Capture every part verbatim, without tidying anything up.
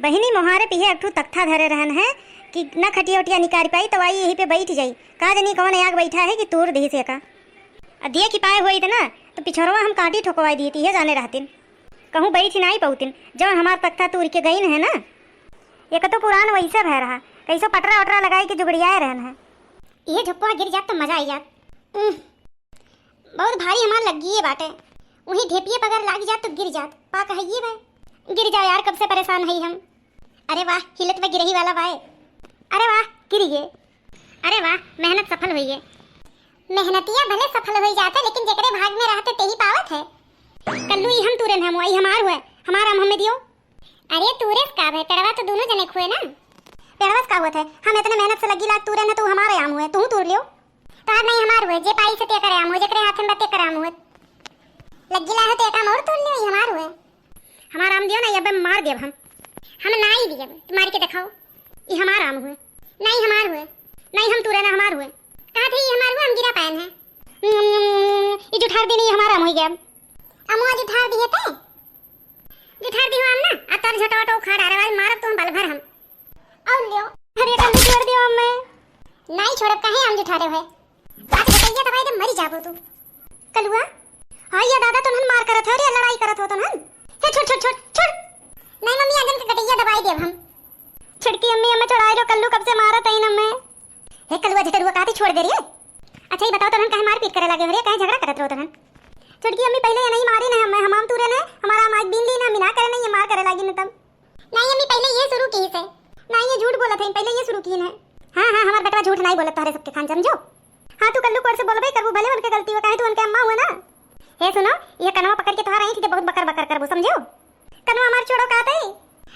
बहिनी मोहारे पिहे एक ठू तख्ता धरे रहन है कि न खटिया उटिया निकारि पाई, तो आई यही पे बैठ जाई। का जनी कौन आग बैठा है कि तूर दिहिस एका। आ देख ही पाए होइत ना, तो पिछोरवा हम कांटी ठोकवाई दिहित, इहे जाने रहतिन। कहूँ बैठ ही नाई पउतिन, जौन हमार तख्ता तूर के गइन है ना। एक तो पुरान वैसे भय रहा, कैसो पटरा वटरा लगाई के जुगड़ियाए रहन है। इहे झोपवा गिर जात तो मजा आई जात। उह, बहुत भारी हमार लग्गिए बाटे। उही ढेपिए पगर लाग जात तो गिर जात। पा कहइए बे। गिर जाओ यार, कब से परेशान हई हम। अरे वाह, हिलत बा गिरही वाला बाए। अरे वाह, गिर गे। अरे वाह, मेहनत सफल होई गे। मेहनतिया भले सफल होई जात है, लेकिन जेकरे भाग में रहते तेही पावत है। कल्लू, ई हम तूरे न हम, ई हमार हुए, हमार आम हमें दियो। अरे तूरे से का भे, पेड़वा तो दोनों जने खुए ना। पेड़वा से का हुआ थे? हम इतने मेहनत से लग्गी लाग तूरे न, तू हमारे आम हुए, तू तूर लियो। तोहार नहीं हमार हुए, जे पाई से ते करे आम हुए, जेकरे हाथ में बा ते करे आम हुए। लग्गी ला हो तो एक आम और तूर लियो, ई हमार हुए। हमार आम दियो ना, ये बे मार देब हम। हम नाई दियब, तू मार के देखाओ। ई हमार आम हुए। नाई हमार हुए। नाई हम तूरे ना हमार हुए। कहा थे ई हमार हुए, हम गिरा पायन है। हम्म, ई जुठार दी नहीं, हमार आम हुई गया। अमुआ जुठार दिए ते? जुठार दी हो आम ना, आ तर झटवट उखाड़ आरे वाली मारब तुम बल भर हम। और लियो। अरे कल्लू छोड़ दियो हमें। नाई छोड़ब, काहे आम जुठारे हुए? आज गटैया दबाई दे, मरी जाबो तू। कलुआ, हाँ ये दादा, तोनहन मार करत हो रे, लड़ाई करत हो तोनहन। हे छोड़, छोड़, छोड़, छोड़। नहीं मम्मी, आज इनके गटैया दबाई देब हम। छोटकी अम्मी, हमें छोड़ाए लो, कल्लू कब से मारत है हमें। हे कलुआ झटरुआ, काहे छोड़ दे रे? अच्छा ये बताओ, तोनहन काहे मारपीट करे लागे हो रे, काहे झगड़ा करत रहो तोनहन? छोटकी अम्मी, पहले ये नहीं मारी ना हमें, हम आम तूरे ने, हमारा आम आज बीन ली ना, हम ना करे नहीं, ये मार करे लागी ना तब। नाई अम्मी, पहले ये शुरू की से। नाई, ये झूठ बोलत है, पहले ये शुरू की है। हाँ, हाँ, हमार बेटवा झूठ नाई बोलत तोहरे सबके खान, समझो। हाँ, तू कल्लू कोर से बोलबे करबू, भले उनके गलती हो, काहे तू उनके अम्मा हुआ ना। हे सुनो, ये कनवा पकड़ के तोहार आई थी तो बहुत बकर बकर करबू, समझो। कनवा हमार छोड़ो, का तई?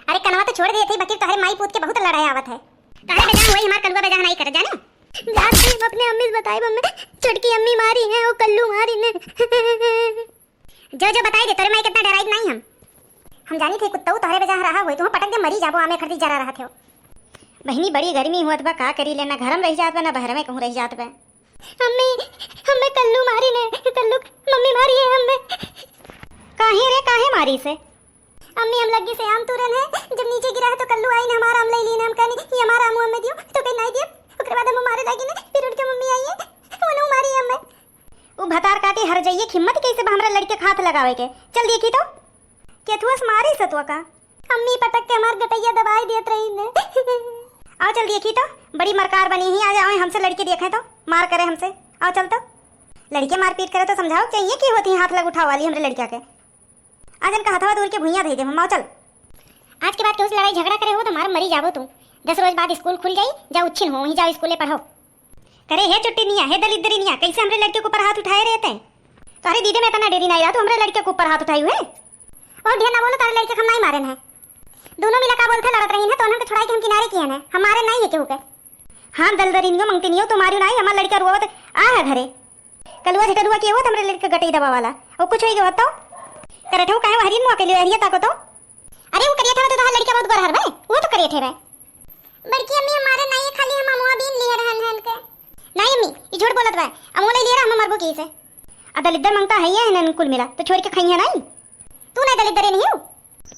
अरे कनवा तो छोड़ दिए थे, बकिर तोहरे माई पूत के बहुत लड़ाई आवत है। तोहरे बेजान वही हमार कलुआ बेजान नाई कर जाने। जात ही हम अपने अम्मी से बताई, मम्मी, छोटकी अम्मी मारी है, वो कल्लू मारी ने। जो जो बताई दे, तोरे माई कितना डराई नहीं हम। हम जानी थे कुत्तऊ तोहरे बेजाह रहा होई, तुम पटक दे मरी जाबो, आमे खरदी जरा रहा थे। बहिनी बड़ी गर्मी हुआ बा, का करी ले, ना घर में रह जात बा, ना बहर में कहूँ रह जात बा। अम्मी, हमें कल्लू मारी ने, कल्लू, मम्मी मारी है हमें। काहे रे, काहे मारी से? अम्मी हम लग्गी से आम तूरन है, जब नीचे गिरा है तो कल्लू आई ने हमारा आम ले ली ने, हम कहनी ये हमारा आम हमें दियो, तो कहीं नहीं दियो, ओकरे बाद हम मारे लागी ने, फिर उठ के मम्मी आई है, उन्होंने मारी हमें। उ भतार काटी हर जाइए, हिम्मत कैसे बा हमरा लड़के के हाथ लगावे के? चल देखी तो। केथुआ से मारी से तो का? अम्मी पटक के हमार गटैया दबाई देत रही ने। आओ चल देखी तो, बड़ी मरकार बनी ही, आज आवे हमसे लड़के देखे तो, मार करे हमसे। आओ चल तो। लड़के मारपीट करे तो समझाओ, चाहिए की होती हाथ लग उठाओ वाली हमरे लड़किया के। आज इनका हथवा दूर के भुइयां धई दे हम, आओ चल। आज के बाद केहू से लड़ाई झगड़ा करे हो तो मार मरी जाबो तू। दस रोज बाद स्कूल खुल जाई, जा उच्छिन हो, वहीं जाओ स्कूले पढ़ो। करे हे चुट्टी निया, हे दलिद्री निया, कैसे हमरे लड़के के ऊपर हाथ उठाए रहते हैं? तोहरे दीदे में इतना डेरी नहीं रहा, तू हमरे लड़के के ऊपर हाथ उठाई हुए। और ढेर ना बोलो, तारे लड़के के हम नहीं मारे हैं। दोनों मिला का बोलते लड़त रही हैं, तो उन्होंने छुड़ाई के हम किनारे किए हैं, हम मारे नहीं है केहू के। हाँ दलदरी नियो, मंगती नियो, तो मारियो नहीं, हमार लड़का रुआवत आ है घरे। कलुआ झटरुआ के हुआ तो हमरे लड़के गटई दबा वाला, और कुछ होई गवा तो? करठो काहे हरियन मुआ के लिए हरिया ताको तो? अरे वो करिया था तो तोहार लड़का बहुत गोरहर बे, वो तो करिया थे बे। बड़की अम्मी हमारे नहीं, खाली हम अमुआ बीन लिए रहन हन के। नहीं अम्मी, ये झूठ बोलत बा। अमुआ ले लिए रहा, हम मरबो की से। आ दलिद्दर मंगता है ये इन्हन कुल मिला, तो छोड़ के खाइए नहीं। तू नहीं दलिद्दर नहीं हो।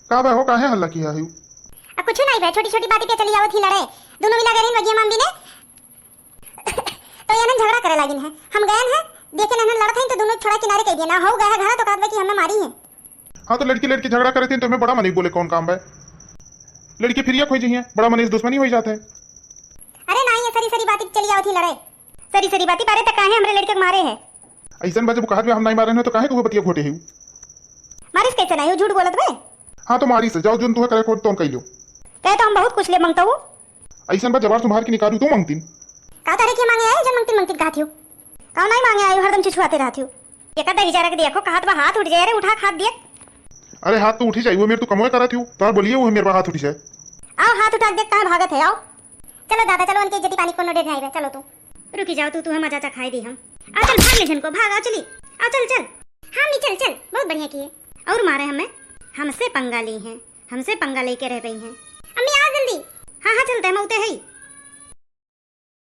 का बा हो, काहे हल्ला किया है? आ कुछ नहीं बे, छोटी छोटी बातें पे चली आवत ही लड़े। दोनों मिला गए बगिया माम भी ने। तो ये झगड़ा करे लागिन है। हम गए हैं, देखे नहीं लड़त हैं तो दोनों छोड़ा किनारे कह दिया ना, हो गया है घर तो कहत बा कि हमें मारी है। हाँ, तो लड़की लड़की झगड़ा करे थे, तो मैं बड़ा मनई बोले, कौन काम बा? लड़की फिर ये खोई जइहे, बड़ा मनई से दुश्मनी हो जाता है। अरे ना, ये सरी सरी बात चली आवत ही लड़े। सरी सरी बात पारे तक काहे हमरे लड़के के मारे है? ऐसन बा, जब कहत बा हम नहीं मारे हैं, तो काहे को वो बतिया घोटे है? मारिस कैसे नहीं, झूठ बोलत बे। हाँ, तो मारिस, जाओ, जोन तुहे करे को, तोन कह लो। कहे तो हम बहुत कुछ ले मंगता हूँ। ऐसन बा, जवार तुम्हार की निकालू, तू मंगतीन। का तारे के मांगे आए, जन मंगतीन मंगतीन कहत हो। का नहीं मांगे आए, हरदम छुछुआते रहत हो। एका दही जरा के देखो, कहत बा हाथ उठ जाए रे, उठा के हाथ देख। अरे हाथ तो उठी जाई, वो मेरे तो कमवे करत हो, तार बोलिए वो मेरे बा हाथ उठी जाए। आओ हाथ उठा के देख, कहाँ भागत है, आओ। चलो दादा, चलो, उनके इज्जती पानी कोनो डेढ़ नहीं बे, चलो तू। रुकी जाओ तू, तू हम मजा चखाई दी हम। आ चल, भाग ले झनको, भाग, आओ चली। आओ चल, चल। हाँ अम्मी चल, चल, बहुत बढ़िया किए। और मारे हमें, हमसे पंगा ली हैं, हमसे पंगा लेके रह रही हैं। अम्मी आओ जल्दी। हाँ, हाँ, चलते हम, उते है ही।